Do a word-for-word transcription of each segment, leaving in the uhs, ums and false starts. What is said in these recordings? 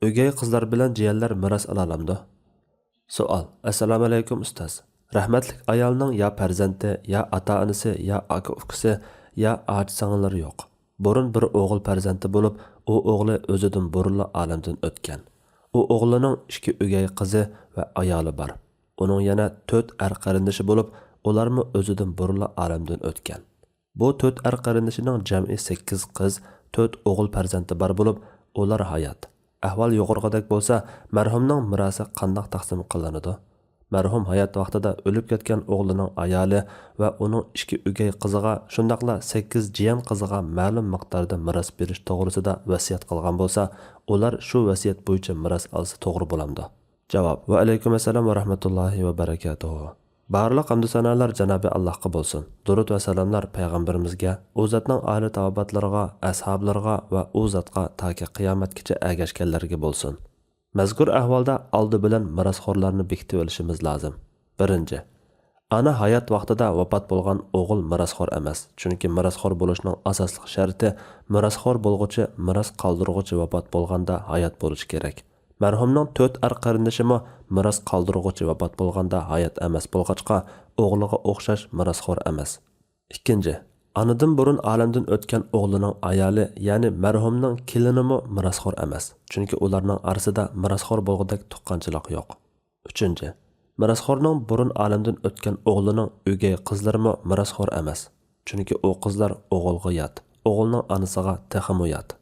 ئۆگەي قىزلار بىلەن جىيەنلەر مىراس ئالالامدۇ؟ سوئال. ئەسسالامۇئەلەيكۇم ئۇستاز. رەھمەتلىك ئايالنىڭ يا پەرزەنتى، يا ئاتا-ئانىسى، يا ئاكا-ئۇكىسى، يا ئاچا-سىڭىللىرى يوق. بۇرۇن بىر ئوغۇل پەرزەنتى بولۇپ، ئۇ ئوغلى ئۆزىدىن بۇرۇنلا ئالەمدىن ئۆتكەن. ئۇ ئوغلىنىڭ ئىككى ئۆگەي قىزى ۋە ئايالى بار. ئۇنىڭ يەنە تۆت ئەر قېرىندىشى بولۇپ، ئۇلارمۇ ئۆزىدىن بۇرۇنلا ئالەمدىن ئۆتكەن. بۇ تۆت ئەر قېرىندىشىنىڭ جەمئىي سەككىز قىز، تۆت ئوغۇل پەرزەنتى بار بولۇپ، ئۇلار ھايات. ئەھۋال يۇقىرىقىدەك بولسا، مەرھۇمنىڭ مىراسى قانداق تەقسىم قىلىنىدۇ؟ مەرھۇم ھايات ۋاقتىدا ئۆلۈپ كەتكەن ئوغلىنىڭ ئايالى ۋە ئۇنىڭ ئىككى ئۆگەي قىزىغا، شۇنداقلا سەككىز جىيەن قىزىغا مەلۇم مىقداردا مىراس بېرىش توغرىسىدا ۋەسىيەت قىلغان بولسا، ئۇلار شۇ ۋەسىيەت بويىچە مىراس ئالسا توغرا بولامدۇ؟ جاۋاب. ۋەئەلەيكۇم ئەسسالام ۋە رەھمەتۇللاھى ۋە بەرىكاتۇھۇ. بارلىق ھەمدۇ سانالار جانابى ئاللاھقا بولسۇن. دۇرۇت ۋە سالاملار پەيغەمبىرىمىزگە، ئۇ زاتنىڭ ئالىي تاۋاباتلىرىغا، ئەسھابلىرىغا ۋە ئۇ زاتقا تاكى قىيامەتكىچە ئەگەشكەنلەرگە بولسۇن. مەزكۇر ئەھۋالدا ئالدى بىلەن مىراسخورلارنى بېكىتىۋېلىشىمىز لازىم. بىرىنچى، ئانا ھايات ۋاقتىدا ۋاپات بولغان ئوغۇل مىراسخور ئەمەس، چۈنكى مىراسخور بولۇشنىڭ ئاساسلىق شەرتى مىراسخور بولغۇچى، مىراس قالدۇرغۇچى ۋاپات بولغاندا ھايات بولۇشى كېرەك. مەرھۇمنىڭ تۆت ئەر قېرىندىشىمۇ مىراس قالدۇرغۇچى ۋاپات بولغاندا ھايات ئەمەس بولغاچقا، ئوغلىغا ئوخشاش مىراسخور ئەمەس. ئىككىنچى، ئانىدىن بۇرۇن ئالەمدىن ئۆتكەن ئوغلىنىڭ ئايالى، يەنى مەرھۇمنىڭ كېلىنىمۇ مىراسخور ئەمەس، چۈنكى ئۇلارنىڭ ئارىسىدا مىراسخور بولغۇدەك تۇغقانچىلىق يوق. ئۈچىنچى، مىراسخورنىڭ بۇرۇن ئالەمدىن ئۆتكەن ئوغلىنىڭ ئۆگەي قىزلىرىمۇ مىراسخور ئەمەس، چۈنكى ئۇ قىزلار ئوغۇلغا يات، ئوغۇلنىڭ ئانىسىغا تېخىمۇ يات.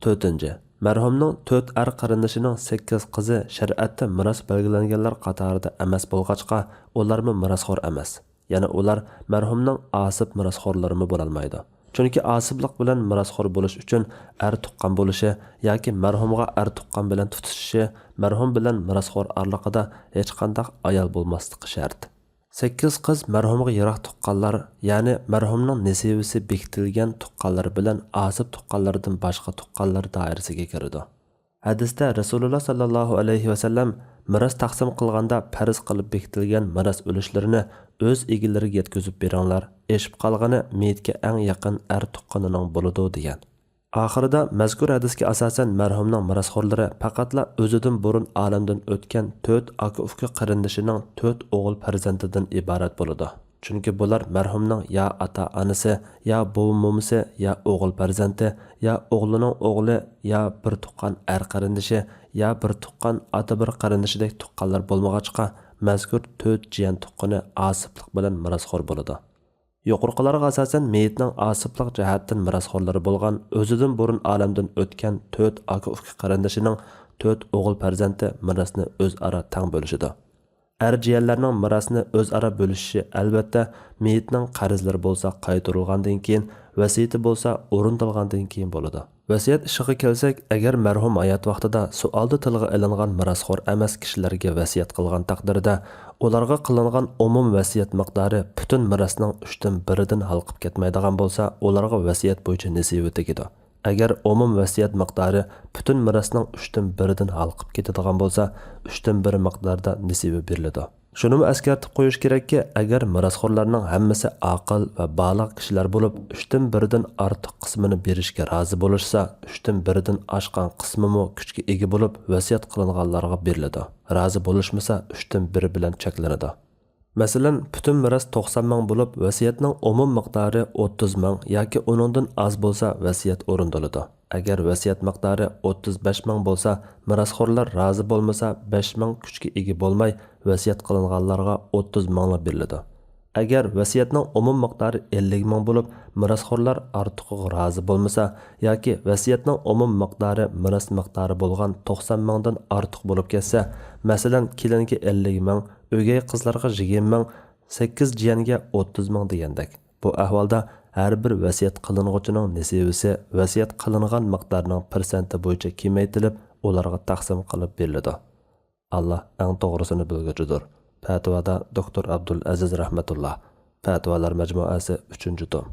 تۆتىنچى، مەرھۇمنىڭ تۆت ئەر قېرىندىشىنىڭ سەككىز قىزى شەرىئەتتە مىراس بەلگىلەنگەنلەر قاتارىدا ئەمەس بولغاچقا، ئۇلارمۇ مىراسخور ئەمەس. يەنى ئۇلار مەرھۇمنىڭ ئاسىپ مىراسخورلىرىمۇ بولالمايدۇ. چۈنكى ئاسىپلىق بىلەن مىراسخور بولۇش ئۈچۈن ئەر تۇغقان بولۇشى ياكى مەرھۇمغا ئەر تۇغقان بىلەن تۇتىشىشى، مەرھۇم بىلەن مىراسخور ئارىلىقىدا ھېچقانداق ئايال بولماسلىقى شەرت. سەككىز قىز مەرھۇمغا يىراق تۇغقانلار، يەنى مەرھۇمنىڭ نېسىۋىسى بېكىتىلگەن تۇغقانلىرى بىلەن ئاسىپ تۇغقانلىرىدىن باشقا تۇغقانلار دائىرىسىگە كىرىدۇ. ھەدىستە رەسۇلۇللا ساللاللاھۇ ئەلەيھى ۋەسەللەم مىراس تەقسىم قىلغاندا پەرز قىلىپ بېكىتىلگەن مىراس ئۈلۈشلىرىنى ئۆز ئىگىلىرىگە يەتكۈزۈپ بېرىڭلار، ئېشىپ قالغىنى مېيىتكە ئەڭ يېقىن ئەر تۇغقىنىنىڭ بولىدۇ، دېگەن. ئاخىرىدا مەزكۇر ھەدىسكە ئاساسەن مەرھۇمنىڭ مىراسخورلىرى پەقەتلا ئۆزىدىن بۇرۇن ئالەمدىن ئۆتكەن تۆت ئاكا-ئۇكا قېرىندىشىنىڭ تۆت ئوغۇل پەرزەنتىدىن ئىبارەت بولىدۇ. چۈنكى بۇلار مەرھۇمنىڭ يا ئاتا-ئانىسى، يا بوۋا-مومىسى، يا ئوغۇل پەرزەنتى، يا ئوغلىنىڭ ئوغلى، يا بىر تۇغقان ئەر قېرىندىشى، يا بىر تۇغقان ئاتا بىر قېرىندىشىدەك تۇغقانلار بولمىغاچقا، مەزكۇر تۆت جىيەن تۇغقىنى ئاسىپلىق بىلەن مىراسخور بولىدۇ. يۇقىرىقىلارغا ئاساسەن، مېيىتنىڭ ئاسىپلىق جەھەتتىن مىراسخورلىرى بولغان، ئۆزىدىن بۇرۇن ئالەمدىن ئۆتكەن تۆت ئاكا-ئۇكا قېرىندىشىنىڭ تۆت ئوغۇل پەرزەنتى مىراسنى ئۆزئارا تەڭ بۆلۈشىدۇ. ئەر جىيەنلەرنىڭ مىراسنى ئۆزئارا بۆلۈشۈشى، ئەلۋەتتە، مېيىتنىڭ قەرزلىرى بولسا قايتۇرۇلغاندىن كېيىن، ۋەسىيىتى بولسا ئورۇندالغاندىن كېيىن بولىدۇ. ۋەسىيەت ئىشىغا كەلسەك، ئەگەر مەرھۇم ھايات ۋاقتىدا سوئالدا تىلغا ئېلىنغان مىراسخور ئەمەس كىشىلەرگە ۋەسىيەت قىلغان تەقدىردە، ئۇلارغا قىلىنغان ئومۇم ۋەسىيەت مىقدارى پۈتۈن مىراسنىڭ ئۈچتىن بىرىدىن ھالقىپ كەتمەيدىغان بولسا، ئۇلارغا ۋەسىيەت بويىچە نېسىۋە تېگىدۇ. ئەگەر ئومۇم ۋەسىيەت مىقدارى پۈتۈن مىراسنىڭ ئۈچتىن بىرىدىن ھالقىپ كېتىدىغان بولسا، ئۈچتىن بىر مىقداردا نېسىۋە بېرىلىدۇ. شۇنىمۇ ئەسكەرتىپ قويۇش كېرەككى، ئەگەر مىراسخورلارنىڭ ھەممىسى ئاقىل ۋە بالىغ كىشىلەر بولۇپ، ئۈچتىن بىرىدىن ئارتۇق قىسمىنى بېرىشكە رازى بولۇشسا، ئۈچتىن بىرىدىن ئاشقان قىسمىمۇ كۈچكە ئىگە بولۇپ، ۋەسىيەت قىلىنغانلارغا بېرىلىدۇ. رازى بولۇشمىسا، ئۈچتىن بىرى بىلەن چەكلىنىدۇ. مەسىلەن، پۈتۈن مىراس توقسان مىڭ بولۇپ، ۋەسىيەتنىڭ ئومۇم مىقدارى ئوتتۇز مىڭ ياكى ئۇنىڭدىن ئاز بولسا، ۋەسىيەت ئورۇندىلىدۇ. ئەگەر ۋەسىيەت مىقدارى ئوتتۇز بەش مىڭ بولسا، مىراسخورلار رازى بولمىسا، بەش مىڭ كۈچكە ئىگە بولماي، ۋەسىيەت قىلىنغانلارغا ئوتتۇز مىڭلا بېرىلىدۇ. ئەگەر ۋەسىيەتنىڭ ئومۇم مىقدارى ئەللىك مىڭ بولۇپ، مىراسخورلار ئارتۇقىغا رازى بولمىسا ياكى ۋەسىيەتنىڭ ئومۇم مىقدارى مىراس مىقدارى بولغان توقسان مىڭدىن ئارتۇق بولۇپ كەتسە، مەسىلەن، كېلىنگە ئەللىك مىڭ، ئۆگەي قىزلارغا يىگىرمە مىڭ، سەككىز جىيەنگە ئوتتۇز مىڭ دېگەندەك. بۇ ئەھۋالدا ھەر بىر ۋەسىيەت قىلىنغۇچىنىڭ نېسىۋىسى ۋەسىيەت قىلىنغان مىقدارنىڭ پىرسەنتى بويىچە كېمەيتىلىپ، ئۇلارغا تەقسىم قىلىپ بېرىلىدۇ. ئاللا ئەڭ توغرىسىنى بىلگۈچىدۇر. پەتىۋادا دوكتور ئابدۇل ئەزىز رەھمەتۇللا. پەتىۋالار مەجمۇئەسى، ئۈچىنچى توم.